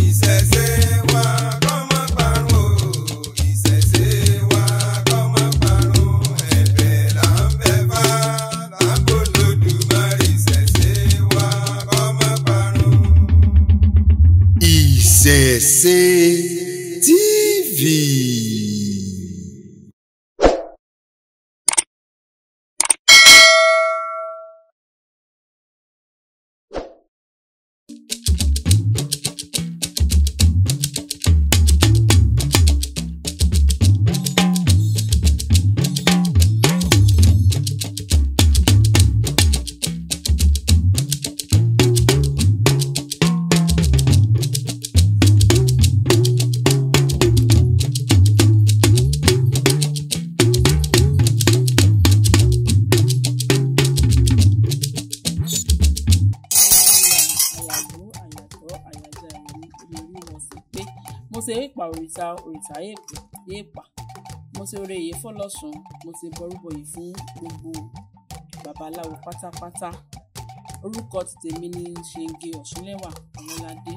Ìṣẹ̀ṣe wa kó má parun o, ìṣẹ̀ṣe wa kó má parun, ẹ̀bẹ̀ là ń bẹ̀ fá, là ń bọ̀ lódùmarè, ìṣẹ̀ṣe wa kó má parun. Ìṣẹ̀ṣe TV. Àyàgbó, àyàtọ̀, àyàjá ẹ̀mí orí wọn sí pé mo ṣe èèpà òrìṣà òrìṣà èèpà èèpà, mo ṣe oore èyí fọlọ́sùn, mo ṣe bọrúbọyè fún gbogbo babaláwo pátápátá. Orúkọ ti tèmi ní Ṣèǹgé Ọ̀ṣúnlẹ́wà Ọlọ́ládé,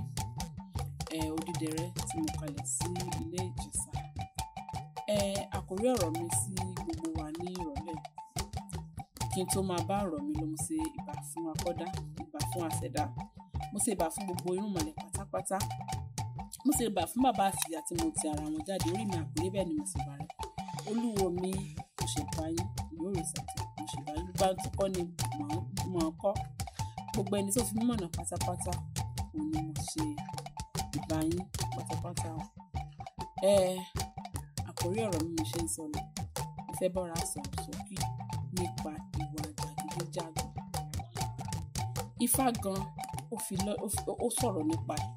Odídẹrẹ́ tí mo kalẹ̀ sí ilé Ìjẹ̀ṣà. Àkórí ọ̀rọ̀ mi sí gbogbo wa ní ìrọ̀lẹ́, kí n tó máa bá ọ̀rọ̀ mi lọ, mo ṣe ìbà fún akọ́dá, ìbà fún àṣẹ̀dá, mo ṣe ìbà fún gbogbo irúnmọlẹ̀ pátápátá, mo ṣe ìbà fún bàbá àti ìyá tí mo ti ara wọn jáde. Orí mi àpèrè bẹ́ẹ̀ ni mo ṣe bá rẹ̀. Olúwo mi, mo ṣe bá yín, ìyó òrìṣà tí mo ṣe bá yín, gbogbo àwọn tó kọ́ ni mò ń kọ́, gbogbo ẹni tó fi mí mọ̀nà pátápátá òun ni mo ṣe ìbà yín pátápátá. Àkórí ọ̀rọ̀ mi mo ṣe ń sọ lọ, mo fẹ́ bọ́ra sọ̀rọ̀ sókè nípa ìwà jàgídíjàgan. Ifá gan ó sọ̀rọ̀ nípa ẹ̀,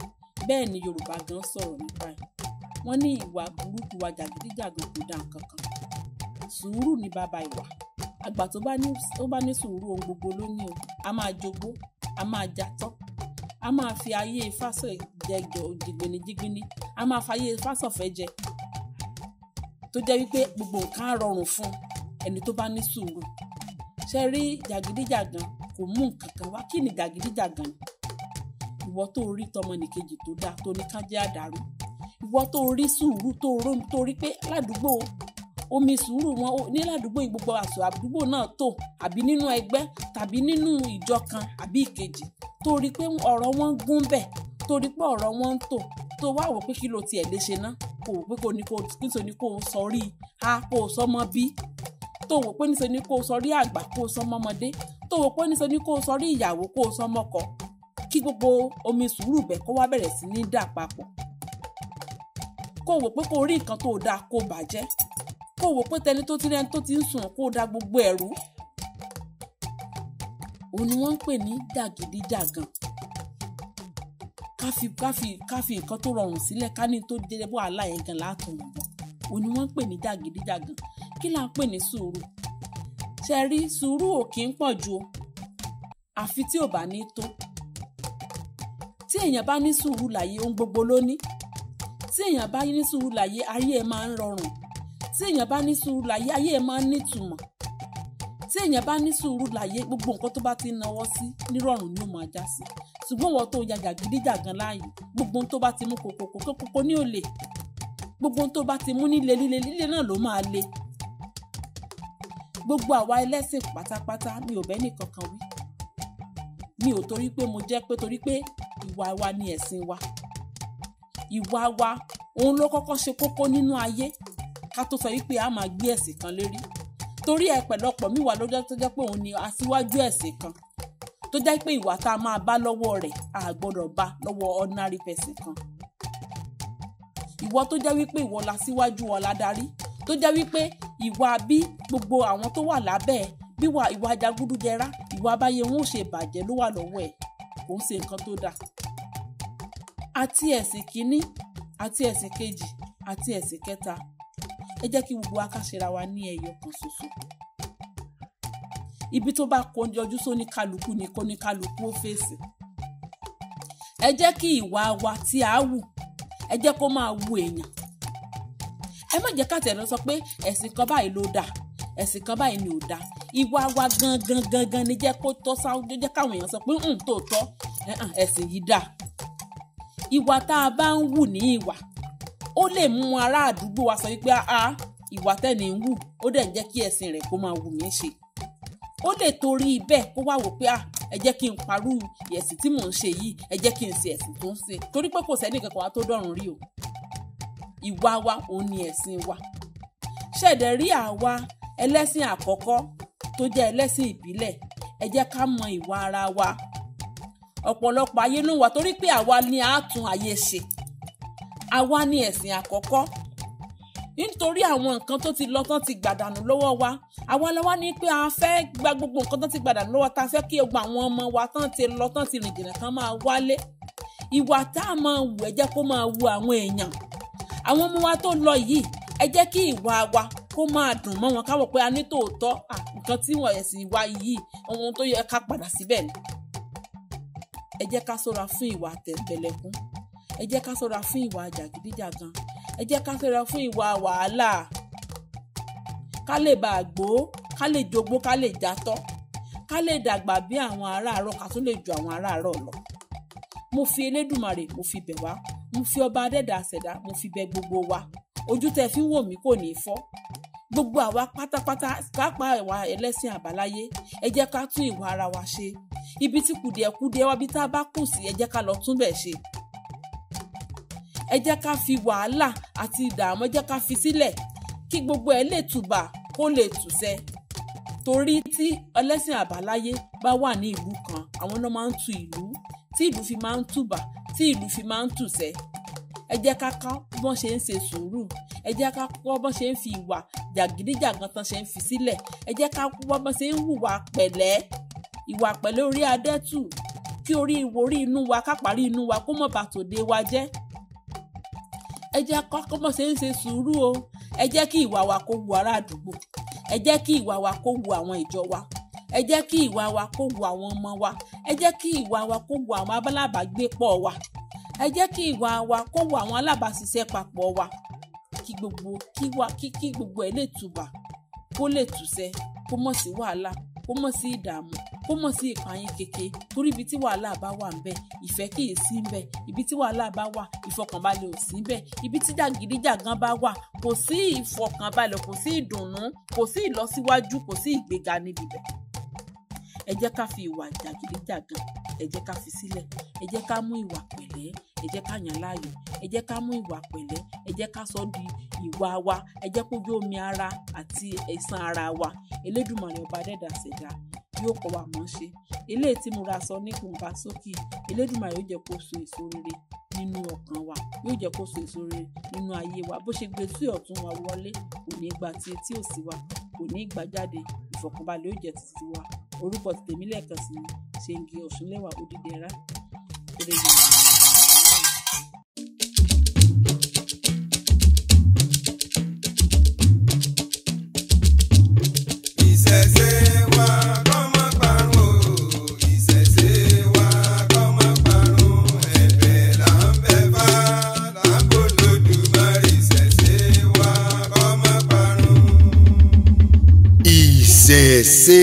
bẹ́ẹ̀ ni Yorùbá gan sọ̀rọ̀ nípa ẹ̀. Wọ́n ní ìwà burúkú wa jàgídíjàgan kò dá nǹkan kan. Sùúrù ni bàbá ìwà. Àgbà tó bá ní sùúrù ohun gbogbo ló ní o. A máa jogbo, a máa jatọ́, a máa fi ayé fásọ̀ jẹ jìgbìnìjìgbìnì, a máa fi ayé fásọ̀fẹ́ jẹ, tó jẹ́ wípé gbogbo nǹkan á rọrùn fún ẹni tó bá ní sùúrù. Ṣé rí jàgídíjàgan kò mú nǹkan kan wá. Kí ni jàgídíjàgan ni? Ìwọ tó rí tọmọnìkejì tó dáa tó ní kán jẹ́ àdàrú, ìwọ tó rí sùúrù tó rí pé ládùúgbò omi sùúrù wọn ní ládùúgbò gbogbo àṣọ àdúgbò náà tó, àbí nínú ẹgbẹ́ tàbí nínú ìjọ kan àbí ìkejì, tó rí pé ọ̀rọ̀ wọn ń gún bẹ̀, tó rí pé ọ̀rọ̀ wọn ń tò, tó wá wò pé kí ló tiẹ̀ lè ṣe ná, kò wò pé kò ní kò níṣe ni kò sọ rí a kò sọ mọ́ bí, tó wò pé níṣe ni kò sọ rí àgbà kò sọ mọ́mọdé, tó wò pé níṣe ni kò sọ rí ìyàwó kò sọ mọ́kọ, kí gbogbo omi sùúrù bẹ̀ kó wá bẹ̀rẹ̀ sí ní dà papọ̀. Kó wò pé kó rí nǹkan tó dáa kó bàjẹ́, kó wò pé tẹni tó ti rẹ́ni tó ti ń sùn kó da gbogbo ẹ̀rú. Òun ni wọ́n ń pè ní jàgídíjàgan. Ká fi nǹkan tó rọrùn sílẹ̀, ká ní tó jẹ́ wàhálà yẹn gan látọ̀run bọ̀. Òun ni wọ́n ń pè ní jàgídíjàgan. Kí là ń pè ní sùúrù? Ṣé rí sùúrù ò kí ń pọ̀ ju o, àfi tí ò bá ní tó. Tí èèyàn bá ní sùúrù láyé, ohun gbogbo ló ní. Tí èèyàn bá ní sùúrù láyé, ayé ẹ̀ máa ń rọrùn. Tí èèyàn bá ní sùúrù láyé, ayé ẹ̀ máa ń nítumọ̀. Tí èèyàn bá ní sùúrù láyé, gbogbo nǹkan tó bá ti náwó sí nírọ̀rùn ni ó máa já sí. Ṣùgbọ́n ìwọ tó ya jàgídíjàgan láàyè, gbogbo ohun tó bá ti mú kòkòkò kókó ní òlè, gbogbo ohun tó bá ti mú nílé líle líle náà ló máa le. Gbogbo àwa ẹlẹ́sìn pátápátá, mi ò bẹ́ẹ̀ nìkankan wí. Mi ò torí pé mo jẹ́ pé torí pé ìwà wa ni ẹ̀sìn wa. Ìwà wa òun ló kọ́kọ́ ṣe kókó nínú ayé ká tó sọ wípé a máa gbé ẹ̀sìn kan lérí. Torí ẹ pẹ̀lọpọ̀ mi wà lọ́jọ́ tó jẹ́ pé òun ni aṣíwájú ẹ̀sìn kan, tó jẹ́ pé ìwà tá a máa bá lọ́wọ́ rẹ̀ a gbọ́dọ̀ bá lọ́wọ́ ordinary person kan. Ìwọ tó jẹ́ wípé ìwọ la síwájú ọ la darí, tó jẹ́ wípé ìwà bí gbogbo àwọn tó wà lábẹ́ ẹ, bí ìwà jagúdújẹrá, ìwà abáyé wọn ò ṣe bàjẹ́ ló wà lọ́wọ́ ẹ̀, kò ń ṣe nǹkan tó dáa. Àti ẹ̀sìn kìíní, àti ẹ̀sìn kejì, àti ẹ̀sìn kẹta, ẹ jẹ́ kí gbogbo wa ká ṣera wa ní ẹyọ kan ṣoṣo. Ibi tó bá kọjú sóníkálukú ni kóníkálukú ó fèsì. Ẹ jẹ́ kí ìwà wa tí a wù, ẹ jẹ́ kó máa wu èèyàn. Ẹ má jẹ́ ká tẹ̀ lọ sọ pé ẹ̀sìn kan báyìí ló dáa, ẹ̀sìn kan báyìí ni ò dáa. Ìwà wa gangan gangan ni jẹ́ kó tọ́ sáwọ́, jẹ́ káwọn èèyàn sọ pé tòótọ́ ẹ̀sìn yìí dà. Ìwà tá a bá ń wù ní ìwà, ó lè mú ará àdúgbò wa sọ wípé a ìwà tẹ́ni ń wù ó dẹ̀ ń jẹ́ kí ẹ̀sìn rẹ̀ kó máa wù mí ṣe. Ó lè torí bẹ́ẹ̀ kó wá wò pé ẹ jẹ́ kí n parú ẹ̀sìn tí mò ń ṣe yìí, ẹ jẹ́ kí n ṣe ẹ̀sìn tó ń ṣe, torí pé kò sẹ́ni kankan wa tó dọ̀run rí o. Ìwà wa òun ni ẹ̀sìn wa. Ṣẹ̀dẹ̀ rí àwa ẹlẹ́sìn àkọ́kọ́ tó jẹ́ ẹlẹ́sìn ìbílẹ̀, ẹ jẹ́ ká mọ ìwà ara wa. Ọ̀pọ̀lọpọ̀ ayé ló wà torí pé àwa ni a tún ayé ṣe, àwa ni ẹ̀sìn àkọ́kọ́. Nítorí àwọn nǹkan tó ti lọ tán ti gbàdànù lọ́wọ́ wa, àwa la wá ní pé a fẹ́ gba gbogbo nǹkan tán ti gbàdànù lọ́wọ́, ta fẹ́ kí gbogbo àwọn ọmọ wa tán ti lọ tán ti rìn jìnnà kan máa wálé. Ìwà tá a máa wù, ẹ jẹ́ kó máa wù àwọn èèyàn. Àwọn ọmọ wa tó lọ yìí, ẹ jẹ́ kí ìwà wa kó máa dùn mọ́ wọn, káwọ̀ pé a ní tòótọ́ nǹkan tí wọ́n ẹ̀sìn wa yìí, ohun tó yẹ ká padà síbẹ̀ ni. Ẹ jẹ́ ká ṣọ́ra fún ìwà tẹ̀m̀bẹ̀lẹ̀kún, ẹ jẹ́ ká ṣọ́ra fún ìwà jàgídíjàgan, ẹ jẹ́ ká ṣọ́ra fún ìwà wàhálà, ká lè bá a gbó, ká lè jogbó, ká lè jatọ́, ká lè dàgbà bí àwọn aráàárọ̀, ká tún lè ju àwọn aráàárọ̀ lọ. Mo fi Elédùmarè, mo fi bẹ̀ wá, mo fi ọba adẹ́dà ṣẹ̀dá, mo fi bẹ̀ gbogbo wa. Ojú tẹ fi ń wò mí kò ní í fọ́. Gbogbo àwa pátápátá, pàápàá ìwà ẹlẹ́sìn àbáláyé, ẹ jẹ́ ká tún ìwà ara wa ṣe. Ibi tí kùdìẹ̀kudiẹ wa, bí tá a bá kù sí, ẹ jẹ́ ká lọ tún bẹ̀ ṣe. Ẹ jẹ́ ká fi wàhálà àti ìdààmú, ẹ jẹ́ ká fi sílẹ̀ kí gbogbo ẹ̀ lè tùbà kó lè tùsẹ̀. Torí tí ẹlẹ́sìn àbáláyé bá wà ní ìlú kan, àwọn náà máa ń tu ìlú, tí ìlú fi máa ń tùbà, tí ìlú fi máa ń tùsẹ̀. Ẹ jẹ́ ká kọ́ bọ́n ṣe ń ṣe sùúrù, ẹ jẹ́ ká kọ́ bọ́n ṣe ń fi ìwà jàgídíjàgan tán ṣe ń fi sílẹ̀, ẹ jẹ́ ká kọ́ bọ́n ṣe ń hùwà pẹ̀lẹ́, ìwà pẹ̀lẹ́ orí adẹ́tù, kí orí ìwòrí inú wa ká parí inú wa kó mọ̀ bá tòde wa jẹ́. Ẹ jẹ́ ká kọ́ bọ́n ṣe ń ṣe sùúrù o. Ẹ jẹ́ kí ìwà wa kó wu ará àdúgbò, ẹ jẹ́ kí ìwà wa kó wu àwọn ìjọ wa, ẹ jẹ́ kí ìwà wa kó wu àwọn ọmọ wa, ẹ jẹ́ kí ìwà wa kó wu àwọn alábàágbépọ̀ wa, ẹ jẹ́ kí ìwà wa kó wu àwọn alábàáṣiṣẹ́ papọ̀ wa, kí gbogbo kí gbogbo ẹ̀ lè tùbà, kó lè tùsẹ̀, kó mọ̀ sí wàhálà, kó mọ̀ sí ìdààmú, kó mọ̀ sí ìpayín keke. Torí ibi tí wàhálà bá wà ńbẹ̀, ìfẹ́ kì í sí ńbẹ̀. Ibi tí wàhálà bá wà, ìfọkànbalẹ̀ ò sí ńbẹ̀. Ibi tí jàgídíjàgan bá wà, kò sí ìfọkànbalẹ̀, kò sí ìdùnnú, kò sí ìlọsíwájú, kò sí ìgbéga níbi bẹ̀. Ẹ jẹ́ ká fi ìwà jàgídíjàgan, ẹ jẹ́ ká fi sílẹ̀, ẹ jẹ́ ká mú ìwà pẹ̀lẹ́, ẹ jẹ́ ká yàn láàyò, ẹ jẹ́ ká mú ìwà pẹ̀lẹ́, ẹ jẹ́ ká sọ di ìwà wa, ẹ jẹ́ kó jó omi ara àti ẹ̀sán ara wa. Elédùmarè ọba dẹ́dà ṣẹ̀dá yóò kọ́ wa mọ̀ ṣe. Eléyìí tí mo ra sọ ní kùnbà sókè, Elédùmarè yóò jẹ́ kó so èso rere nínú ọkàn wa, yóò jẹ́ kó so èso rere nínú ayé wa. Bó ṣe gbé sí ọ̀tún wa wọlé, kò ní gba ti etí òsì wa, kò ní gbà jáde, ìfọ̀kànbalẹ̀ yóò jẹ́ títí wa. Orúkọ tèmi lẹ́ẹ̀kan sí ni Ṣèǹgì Ọ̀ṣúnlẹ́wà Odídẹrá. Ìṣẹ̀ṣe wa kó má parun o, ìṣẹ̀ṣe wa kó má parun, ẹ̀bẹ̀ là ń bẹ̀ fá, là ń bọ̀ lódùmarè, ìṣẹ̀ṣe wa kó má parun. Ìṣẹ̀ṣe.